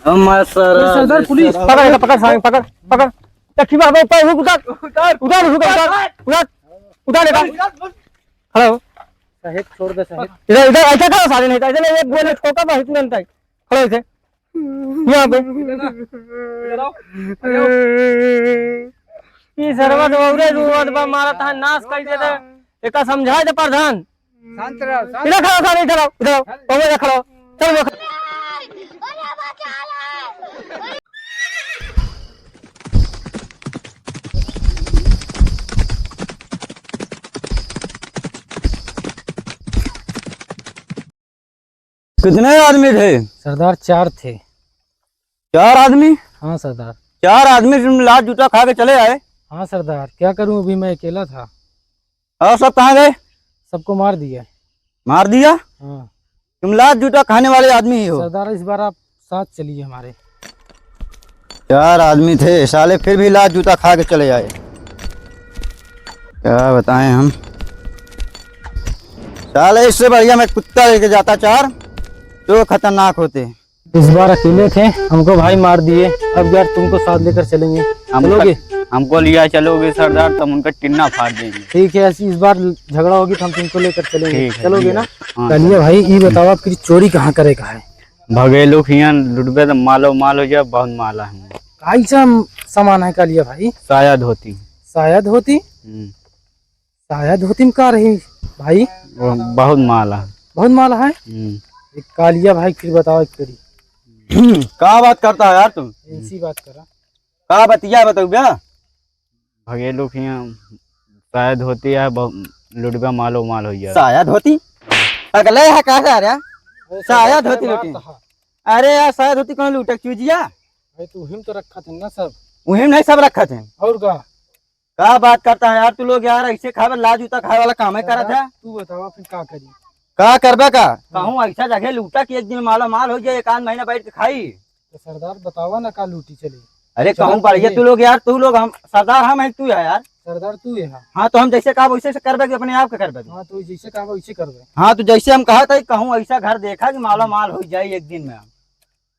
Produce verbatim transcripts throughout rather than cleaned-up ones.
हमार सरदार, सरदार पुलिस। पकड़, पकड़, सारे पकड़, पकड़। चक्की में, अबे, ऊपर, उतार, उतार, उतार, उतार, उतार, उतार, उतार, उतार, उतार। खड़ा हो। साहेब, छोड़ दे, साहेब। इधर, इधर, ऐसा करो, सारे नहीं, ऐसे नहीं, एक गोली ठोका, बस तुरंत आई। खड़ा हो इसे। यहाँ पे। इधर आओ, इधर आओ। ई सरवा तो औरे रोवत बा, मारत है, नाश कर देता। एका समझा दे प्रधान। शांत रहो, शांत इधर खड़ा हो, सारे इधर आओ, इधर आओ। पहुँच जा, खड़ा हो। चल, वो कितने आदमी थे? सरदार, चार थे। चार आदमी? हाँ सरदार। चार आदमी तुम लात जूता खा के चले आए? हाँ सरदार, क्या करूँ, अभी मैं अकेला था। और सब कहाँ गए? सबको मार दिया। मार दिया? हाँ। तुम लात जूता खाने वाले आदमी ही हो। सरदार, इस बार आप साथ चलिए हमारे। चार आदमी थे साले, फिर भी लात जूता खा के चले आए। क्या बताएं हम, साले इससे बढ़िया मैं कुत्ता लेके जाता चार, तो खतरनाक होते। इस बार अकेले थे, हमको भाई मार दिए। अब यार तुमको साथ लेकर चलेंगे, हम चलोगे? हमको लिया चलोगे सरदार, तो हम उनका टिन्ना फाड़ देंगे। ठीक है, ऐसी इस बार झगड़ा होगी तो हम तुमको लेकर चलेंगे, ठीक है, चलोगे ठीक है। ना? हाँ, कालिया भाई, ये बताओ, आपकी चोरी कहाँ करे का है? भगेलू खियान लुटबे तो मालो माल हो जाए, बहुत माल है। कैसा सामान है कालिया भाई? साया धोती। साया धोती? हम्म। साया धोती में का रही भाई? वो बहुत माल है। बहुत माल है? हम्म। एक कालिया भाई फिर बताओ एक करी। का बात करता है यार तू? इनसी बात करा। का बतिया बताऊ बे? भगेलू खियान साया धोती है, ब-, लुटबा मालो माल हो गया। साया धोती? अगले है का सारे? अरे साया धोती लूटी। अरे यार, साया धोती कौन लूटे, चूजिया? अरे तो उहिम तो रखा थे ना सब। उहिम नहीं सब रखा थे। और का? का बात करता है यार तू लोग यार, ऐसे खावे लात जूता खाए वाला काम है करत है। तू बतावा फिर का करी? का करबे का? हाँ। कहूँ ऐसा जगह लूटा कि एक दिन माला माल हो जाए, एक आध महीना बैठ के खाई। तो सरदार बतावा ना का लूटी चली। अरे चलो कहूँ बढ़िया चलिए। तू लोग यार, तू लोग हम सरदार हम है, तू है यार। सरदार तू है। हाँ तो हम जैसे कहा वैसे से करबे कि अपने आप के करबे? हाँ तो जैसे कहा वैसे करबे। हाँ तो जैसे हम कहा था कहूँ ऐसा घर देखा कि माला माल हो जाए एक दिन में।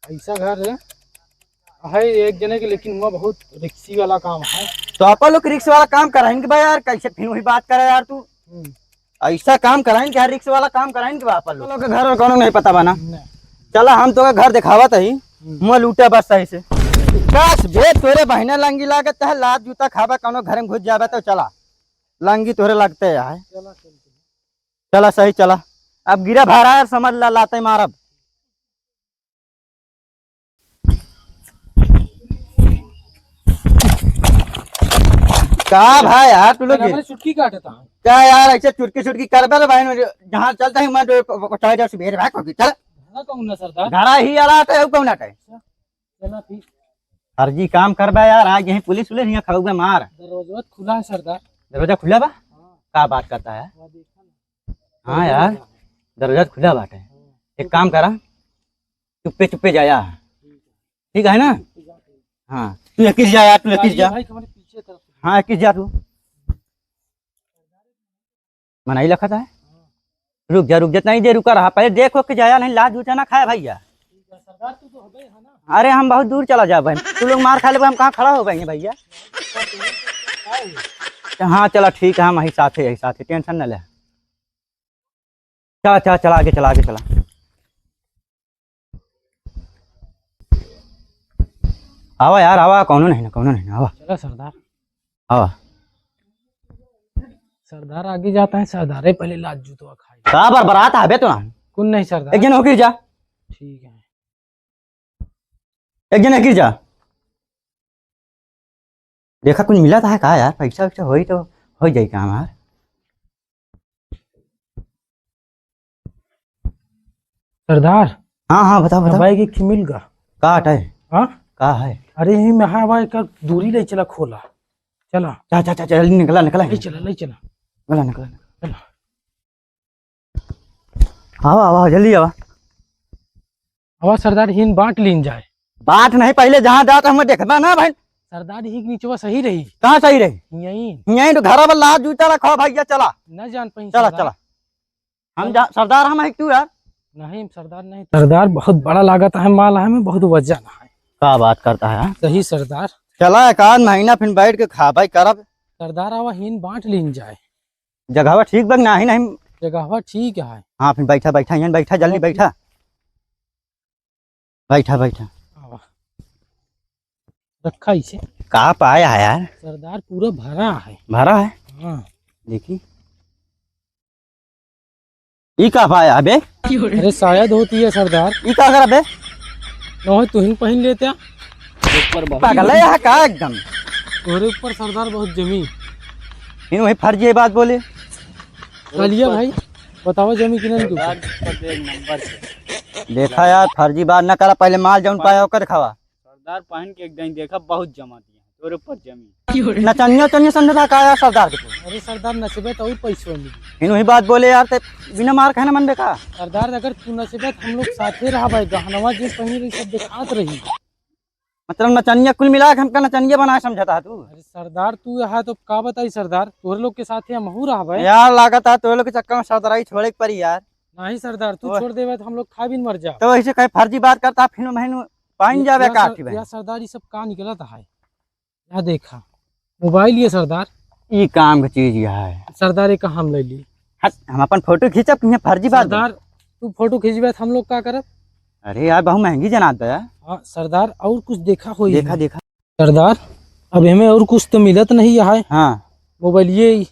ऐसा घर है, है एक जने के, लेकिन हुआ बहुत रिक्सी वाला काम है। तो अपन लोग रिक्स वाला काम कराइन के बा यार, कैसे फिर वही बात करे यार तू? हम्म। ऐसा काम कराइन के यार, रिक्स वाला काम कराइन के बा अपन लोग के घर और कौनो नहीं पता बना। नहीं। चला हम तो घर दिखावत ही, हम्म। मुँह लूटे बस सही से। बस बे तोरे बहिना लंगी लागत है, लात जूता खाबा कौनो घर में घुस जाबे तो चला। लंगी तोरे लगते है। चला, चल, चल। चला सही चला। अब गिरा भारा है समझ ला, लाते मारब। का भाई यार तू लोग अरे, हमरे चुटकी काटता है। का यार ऐसे चुटकी चुटकी करबे रे भाई, जहाँ चलता ही मैं तो प-, प-, पहुँचा जा सुबेरे भाग होगी, चल। ना कहूँ ना सरदार। घरा ही आला तो कहूँ ना कहे। चला ठीक। फर्जी काम करबे यार, आज यहीं पुलिस उलिस यहाँ खाऊबे मार। दरवाजा खुला है सरदार। दरवाजा खुला बा? हाँ। का बात करता है? हाँ, देखा ना। हाँ यार, दरवाजा खुला बाटे। एक काम करा, चुप्पे चुप्पे जाया। ठीक है ना? हाँ, तू एकिस जा यार, तू एकिस जा। भाई, हमारे पीछे तरफ से। हाँ, एकिस जा तू। मनाई लखत है। रुक जा, रुक जा, इतना ही देर रुका रहा। पहले देखो कि जाया नहीं, लात जूता ना खाए भैया। सरदार, तू तो हो गए है ना? अरे, हम बहुत दूर चला जाबे। तू लोग मार खा लेबे, हम कहाँ खड़ा हो गए हैं भैया? हाँ, चला ठीक है, हम यही साथ है, यही साथ है, tension न ले। चला, चला, चला, आगे चला, आगे चला। आवा यार, आवा, कौनो नहीं ना, कौनो नहीं ना, आवा। चला सरदार। आवा। सरदार आगे जाता है, सरदारे पहले लात जूतवा खाई। का बरबरात हबे तो ना? कुन नहीं सरदार। एक जन होके जा। ठीक है। एक जन होके जा। देखा कुछ मिला था है का यार, पैसा वैसा होई तो हो जाई काम यार। सरदार। हाँ, हाँ, बताओ, बताओ। भाई की मिल गा। का हटे? हाँ? का है? अरे यही में है भाई, का दूरी ले चला खोला। चला। जा, जा, जा, जा, जल्दी निकला, निकला। ले चला, ले चला। निकला, निकला, निकला। चला। आवा, आवा, जल्दी आवा। आवा सरदार, हिन बांट लीन जाए। बांट नहीं, पहले जहाँ जात हमें देखबा ना भाई। सरदार, ही निचवा सही रही। कहाँ सही रही? यहीं। यहीं तो घर वाला जूता रखो भैया, चला। न जान पाई चला, सरदार। चला। हम जा, सरदार हम है तू यार। नहीं सरदार, नहीं। सरदार, बहुत बड़ा लागत है माल है, में बहुत वजन है। का बात करता है, हाँ? सही सरदार। चला, एक आध महीना फिर बैठ के खाबै करब। सरदार, आवा, हीन बांट लीन जाए। जगहवा ठीक बा कि नाही, नाही? जगहवा ठीक है। हाँ, फिर बैठा, बैठा, यहाँ बैठा, जल्दी हाँ, बैठा। बैठा, बैठा। आवा। रखा इसे। का पाया है यार? सरदार, पूरा भरा है। भरा है? हाँ। देखी। ई का पाया बे? अरे, शायद होती है सरदार। ई का करा बे? नोहे, तुहिन पहिन लेते। ऊपर बहुत पागल है यहाँ का एकदम। तोहरे ऊपर सरदार बहुत जमी। इन वही फर्जी बात बोले। कालिया भाई, बतावा जमी कि नहीं तू? सरदार ऊपर तो एक नंबर के। देखा यार, फर्जी बात ना करा, पहले माल जौन पाया ओकर दिखावा। सरदार पहन के एक दिन देखा, बहुत जमा दिया, तोरे ऊपर जमी। नचनिया, नचनिया समझता का यार सरदार के तू? अरे सरदार, नचबे तो और पैसवा मिली। इन वही बात बोले यार, ते बिना मार खाए ना मनबे का? सरदार, अगर तू नचबे तो हम लोग साथे रहबे, गहनवा जे पहिन रही सब दिखात रही। मतलब नचनिया कुल मिला के हमका नचनिया बनाए समझता है तू? अरे सरदार, तू यहाँ तो का बताई सरदार, तोहरे लोग के साथे हमहू रहबे। यार लागत है तोहरे लोग के चक्कर में सरदाराई छोड़े के पड़ी यार। नहीं सरदार, तू ओए। छोड़ देबे तो हम लोग खाए बिन मर जाब। तो ऐसे कहे फर्जी बात करता, फिर महीनू पाइन या, जाबे या का सर-, आठी बहन? या सरदार, ई सब का निकलत है? या देखा, मोबाइल ये सरदार। ई काम के चीज यह है। सरदार, ये कहाँ हम ले ली? हट, हम अपन फोटो खींचब कि यहाँ फर्जी बात सरदार, तू फोटो खींचबे तो हम लोग का करब? अरे यार, बहुत महंगी जनात बा यार। हाँ सरदार, और कुछ देखा होई देखा, है? देखा। सरदार, अब हमें और कुछ तो मिलत नहीं है। हाँ। मोबाइल ये ही।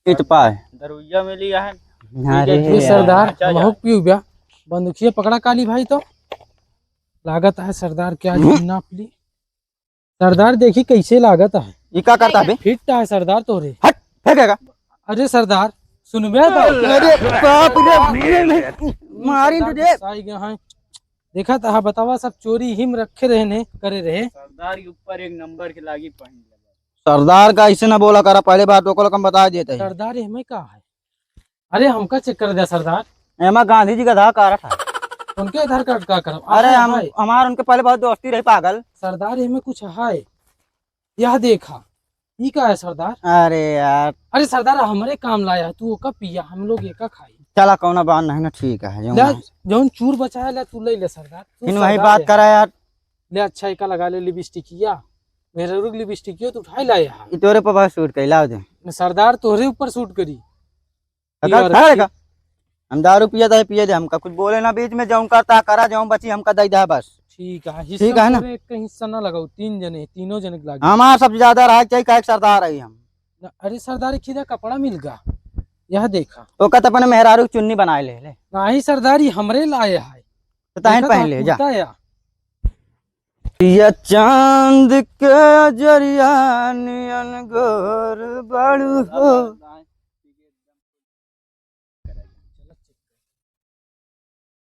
इतपा है। दरुइया मिली है। अरे ये यार। सरदार, अच्छा, हम जा। हो पियो बा। बंदूकिया पकड़ा काली भाई तो। लागत है सरदार, क्या हम्म। नाप ली। सरदार, देखी कैसे लागत है। ई का करता बे? फिट है सरदार तोरे। हट, फेंकेगा। अरे सरदार, सुनबे तो। अरे बाप रे, मारी तुझे। साई गए हैं। देखा था, बतावा, सब चोरी ही में रखे रहने, करे रहे। सरदार के ऊपर एक नंबर के लागी पहिन लेबा। सरदार का ऐसे ना बोला करा, पहले बात ओको लोग हम बता देते हैं। सरदार, एमे का है? अरे हमका चेक कर दे सरदार। एमा गांधी जी का आधार कार्ड है। उनके आधार कार्ड का करब? अरे अरे हम, भाई। हमार उनके पहले बहुत दोस्ती रही पागल। सरदार, एमे कुछ है, यह देखा। ई का है सरदार? अरे यार। अरे सरदार, हमरे काम लाया है, तू ओका पिया, हम लोग एका खाई। चला, कौनो बात नहीं ना, ठीक है, जौन ले, है। जौन चूर बचाया ला, तू ले ले सरदार, तू फिर वही सरदार बात है। करा यार। ले अच्छा, एका लगा ले लिपस्टिकिया, मेहरारू के लिपस्टिकियो तू उठाई ला यार। ई तोरे पर बहुत सूट कइला दे। सरदार, तोहरे ऊपर सूट करी। अगर यार, खा लेगा। हम दारू पिए दे, पिए दे, हमका कुछ बोले ना बीच में, जौन करता करा, जौन बची हमका दे दे बस। ठीक है, हिस्सा ठीक है ना? पूरे एक हिस्सा ना लगाओ, तीन जने, तीनों जने के लागे। हमार सबसे ज्यादा रहा चाहिए, काहे कि सरदार है हम। ना, अरे सरदार, एक खीदा कपड़ा मिल गा, यह देखा। ओका तो अपने मेहरारू की चुन्नी बनाए ले, ले। नहीं सरदार, ई हमरे लाए है। तो ताहिन देखा पहन तो ले, जा। कुर्ता या। या चांद के जरिया नियन गोर बाड़ू हो।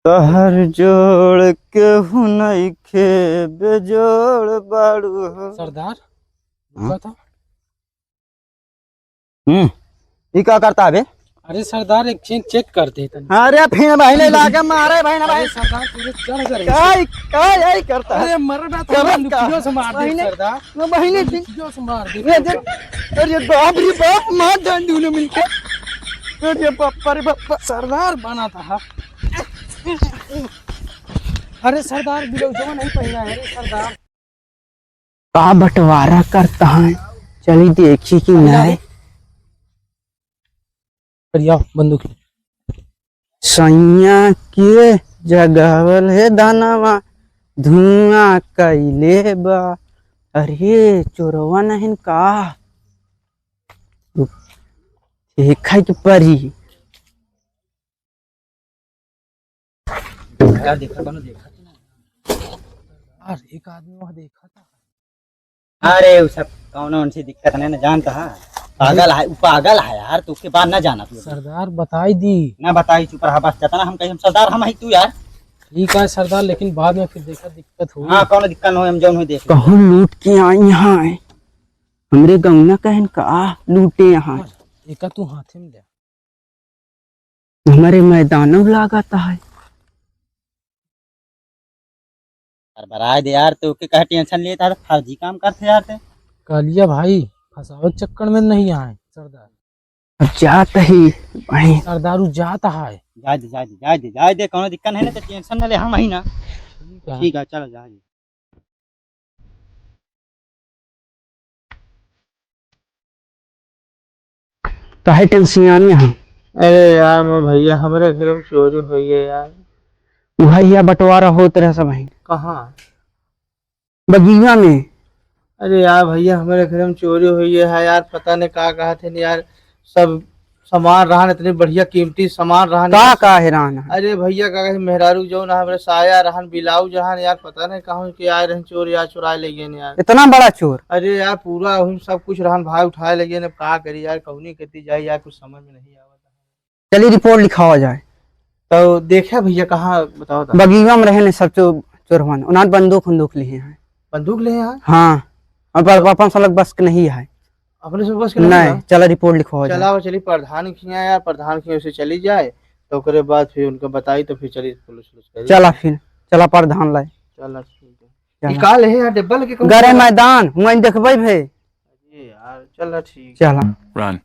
तोहर जोड़ केहू नइखे, बेजोड़ बाड़ू हो। सरदार, हाँ? रुका था। हम्म, ई का करता बे? अरे सरदार, एक चीज चेक करते हैं तनी। अरे फिर बहिने लागे मारे, बहिने अरे भाई। सरदार, तू चढ़ गए। काई, काई, आई करता है? अरे मरना था, करत का? लुकियो से मार दे बहिने, सरदार। वो बहिने थी। लुकियो से मार दे। अरे, अरे बाप रे बाप, मार डाल दूँ ना मिलके। अरे बाप रे बाप। सरदार बना था। अरे सरदार, ब्लाउजवा नहीं पहना है, अरे सरदार। का बंटवारा करता है, चली देखी कि नहीं। बढ़िया बंदूक। सैया के जगावल है दानवा, धुआं कइले बा। अरे चोरवा नहीं का, देखा के परी। का देखा, कोनो देखा तो नहीं। यार, एक आदमी वहाँ देखा था। अरे, उ सब कौनो उनसे दिक्कत नहीं ना, जानता है। पागल है, उ पागल है यार, तू उसके बात ना जाना तू। सरदार, बताई दी। ना बताई, चुप रहा बस, जितना हम कही, हम सरदार हम ही तू यार। ठीक है सरदार, लेकिन बाद में फिर देखा दिक्कत हुई। हाँ, कौनो दिक्कत न हो, हम जौन हो देख। कहूँ लूट के आई यहाँ है, हमरे गौना कहन का लूटे यहाँ। एका तू हाथे में ले। हमारे मैदानों लागत है। अरे बराए दे यार, तू के कहे टेंशन लेता है, फर्जी काम करते यार ते। कालिया भाई, फंसावे के चक्कर में नहीं आए सरदार। अब जात ही भाई। सरदारू जात है। जाए दे, जाए दे, जाए दे, जाए दे, कौनो दिक्कत नहीं ना, तो tension न ले, हम ही ना। ठीक है। ठीक है, चलो, जाए दे। काहे tension में है? अरे यार, मोर भैया, हमरे घर में चोरी होई है यार। उहै या बंटवारा होत रहे सब है। कहाँ? बगिया में। अरे यार भैया, हमरे घर में चोरी होई है यार, पता नहीं का कहत है यार, सब सामान रहन, इतनी बढ़िया कीमती सामान रहन का यार। का है रहन? अरे भैया, का कहे, मेहरारू जौन है, हमरे साया रहन, ब्लाउज रहन यार, पता नहीं कहाँ के आए रहन चोर यार, चुराए ले गए यार। इतना बड़ा चोर? अरे यार, पूरा हम सब कुछ रहन भाई, उठाए ले गए। अब का करी यार, कौनी कती जाए यार, कुछ समझ में नहीं आवत। चली report लिखावा जाए। तो देखा भैया, कहाँ बताओ तो? बगिया में रहे ने सब चो-, चोरवन, उन्हान बंदूक उंदूक लिए हैं। बंदूक लिए हैं? हाँ, और पर-, अपन सब लोग बस के नहीं है। अपने सब बस के नहीं नहीं, है? चला report लिखवावा जाए। चला, वो चली प्रधान खिया यार, प्रधान खिया से चली जाए, तो ओकरे बाद फिर उनका बताई, तो फिर चली पुलिस उलिस करी। चला फिर, चला प्रधान लाए। चला, ठीक है। चला। ई का ले है यार, डिब्बा लेके कहूँ गरे चला? मैदान, वहीं देखबै भे। अरे यार, चला, ठीक। चला। Run।